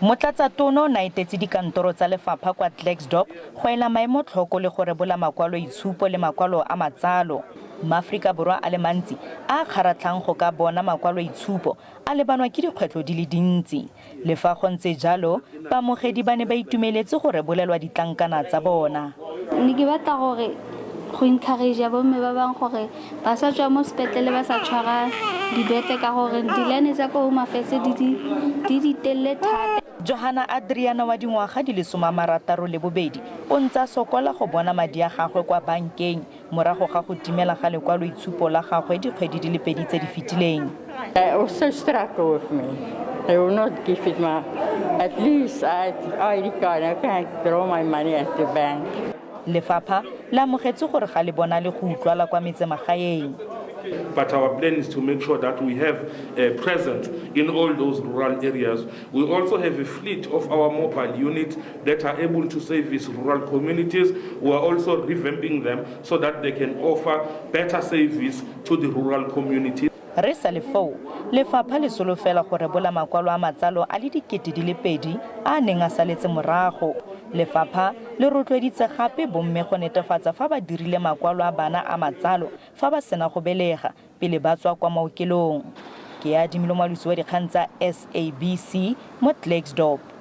Motlatsatona o ne a etetse dikantoro tsa lefapha kwa Klerksdorp go ela maemo tlhoko le go rebola makwaloitshupo le makwalo a matsalo. Maaforika Borwa a le mantsi a a kgaratlhang go ka bona makwaloitshupo a lebanwa ke dikgwetlho di le dintsi. Le fa go ntse jalo, baamogedi ba ne ba itumeletse go rebolelwa ditlankana tsa bona. Ne ke batla gore go encourage bomme ba bangwe gore ba sa tswa mo sepetlele ba sa tshwara dibete ka gore di-line tsa ko Home Affairs di di telele thata. Johanna Adriana wa dingwaga di le 62 o ntse a sokola go bona madi a gagwe kwa bankeng morago ga go timela ga lekwaloitshupo la gagwe dikgwedi di le pedi tse di fetileng. I also struggle with me. They will not give it my, at least I ID card. I can draw my money at the bank. Lefapha le amogetse gore ga le bona le go utlwala kwa metsemagaeng. But our plan is to make sure that we have a presence in all those rural areas. We also have a fleet of our mobile units that are able to service rural communities. We are also revamping them so that they can offer better service to the rural community. Re sa le foo, lefapha le solofela go rebola makwalo a matsalo a le 2000 a a neng a saletse morago. Lefapha le rotloeditse gape bomme go netefatsa fa ba dirile makwalo a bana a matsalo fa ba sena go belega pele ba tswa kwa maokelong. Ke ya Dimilo Moalosi wa dikgang tsa SABC mo Klerksdorp.